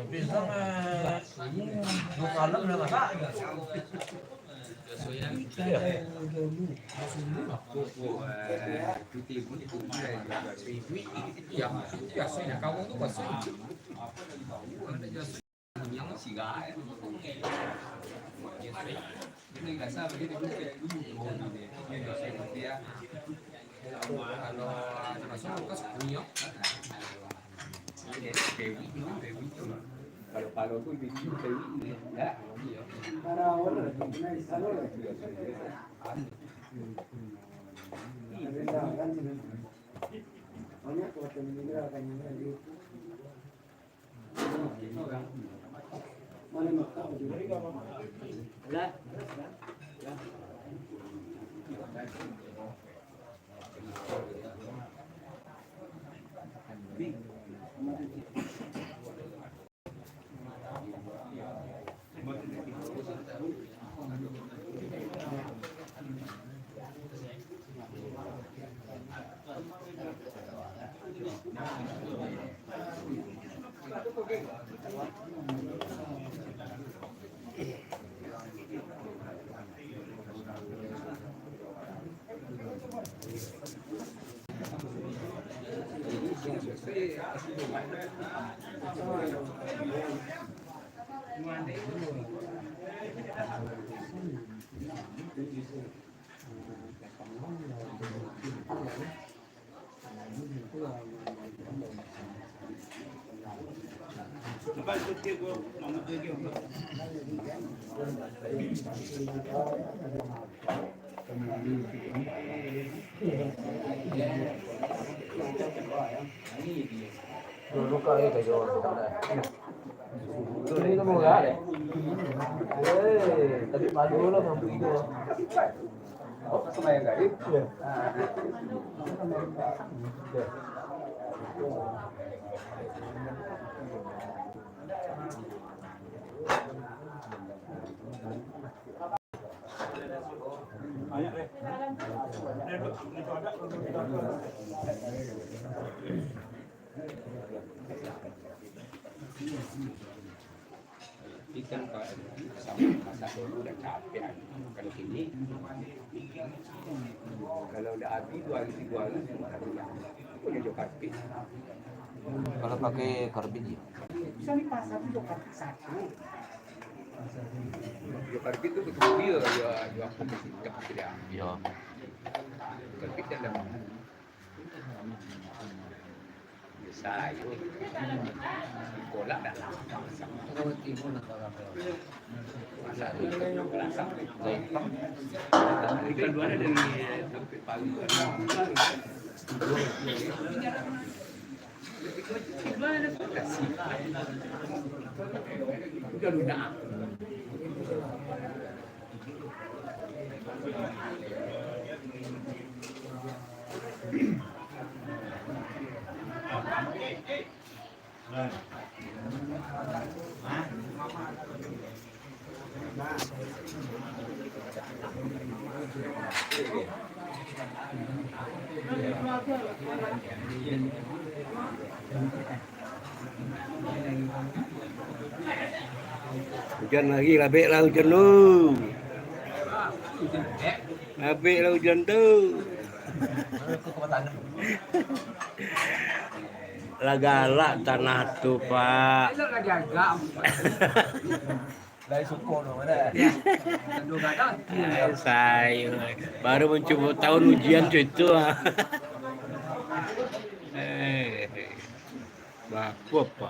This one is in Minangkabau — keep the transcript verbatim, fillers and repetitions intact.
Pisang, eh, dua kalem lah masak. Dulu kau itu jual. Ini tu murah deh. Eh, tapi malu lah mampu itu. Oh, sembahyang gaib? Iya. Ah. Iya. Ikan ka-, sama masak dulu dah capek, kan kini. Kalau dah habis dua hari, tiga hari, punya jo karpet. Kalau pakai karbit, ya? Bisa dipasang jo karbit satu. Jo karbit tu betul dia, ya, ya, apa mesti tak tidak. Ya. Karbit kan dah. Bisa, ya. Kolak dah lama pasang. Masa tu kita punya belasan. Ikan dua ada dari sampai pagi. Ujan lagi, labek lah ujan tu. Labek lah ujan tu. Lah galak tanah tu, Pak. Elok lah diagak. Dari suko tu, mana? Ya. Aduh, gadang. Ai, sayang. Baru mencuba tahun ujian tu, itu, ah. Eh, baku apa?